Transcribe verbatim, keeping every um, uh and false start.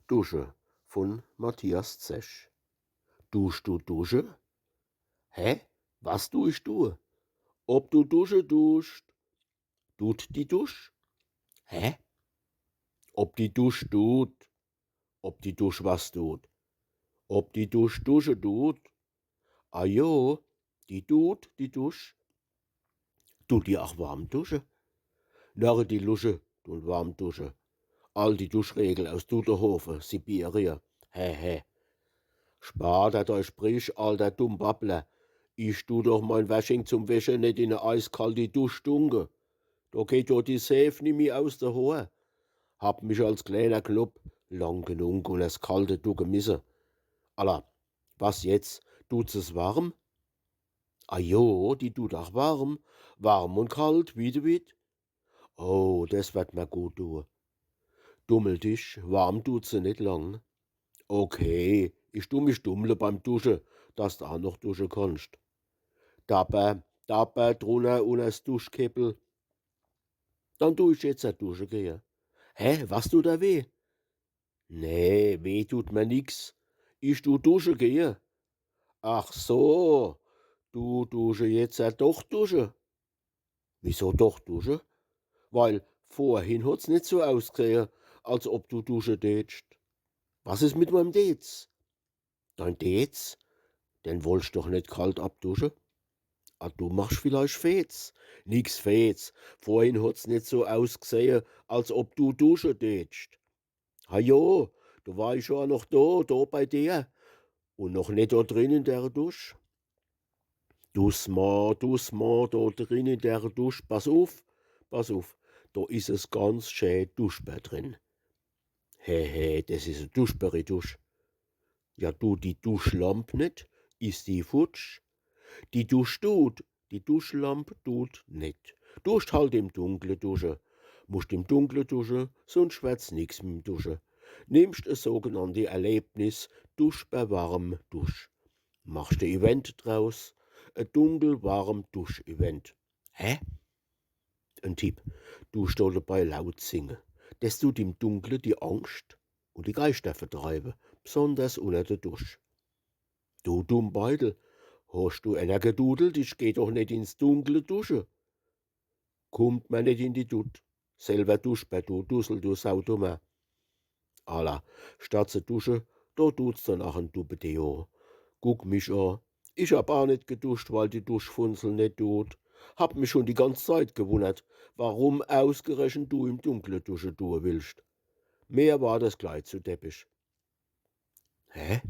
Dusche von Matthias Zech. Duscht du dusche? Hä? Was du ich du? Ob du dusche duscht? Dut die Dusch? Hä? Ob die Dusch dut? Ob die Dusch was dut? Ob die Dusch dusche dut? Ah jo, die dut, die Dusch. Dut die ach warm dusche? Närre die Lusche dun warm dusche. All die Duschregel aus Duderhofe, Sibirien. Hä, hä. Spar der dei Sprich, alter Dummbabbler. Ich du doch mein Wäsching zum Wäsche net in e eiskalti Dusch dunke. Do geht jo die Seef nimmi aus de Hoor. Hab mich als kleener Knopp lang genung unners Kalte ducke misse. Alla, was jetzt? Dut se's warm? Ah jo, die dut ach warm. Warm un kalt, wie de Witt. Oh, des werd mer gut due. Dummel dich, warm dut se net lang. Okay, ich du mich dummle beim Dusche, dass d' ach noch dusche kannscht. Dapper, dapper, drunner, unners Duschkeppel. Dann du ich jetzt a dusche gehe. Hä, was dut der weh? Nee, weh dut mer nix. Ich du dusche gehe. Ach so, du dusche jetzt a doch dusche. Wieso doch dusche? Weil vorhin hot's net so ausgsehe, als ob du dusche dätscht. Was is mit meim Dez? Dein Dez? Den wollscht doch net kalt abdusche? Ah, du machscht vielleicht Fez. Nix Fez. Vorhin hot's net so ausgsehe, als ob du dusche dätscht. Ha jo, do war ich jo noch do, do bei dir. Un noch net do drin in der Dusch. Doucement, doucement, do drin in der Dusch. Pass uf, pass uf. Do is es ganz schä duschber drin. He, he, des is e duschberi Dusch. Ja, dut die Duschlamp net, is die futsch. Die Dusch dut, die Duschlamp dut net. Duscht halt im Dunkle dusche. Muscht im Dunkle dusche, sunscht werd's nix mim Dusche. Nimmscht e sogenannti Erlebnis, duschber warm Dusch. Machscht e Event draus, e dunkel warm Dusch-Event. Hä? En Tipp, duscht do debei laut singe. Des dut im Dunkle die Angscht un die Geischter vertreibe, bsonders unner de Dusch. Du Dummbeidel, hoscht du enner gedudelt, ich geh doch net ins Dunkle dusche. Kummt mer net in die Dutt. Selwer duschber, du Dussel, du Saudummer. Alla, statt ze dusche, do dut's dann ach en Dubbedeo. Guck mich a. Ich hab a net geduscht, weil die Duschfunzel net dut. Hab mich schun die ganz Zeit gewunnert, warum ausgerechent du im Dunkle dusche due willscht. Mer war des glei zu deppisch. Hä?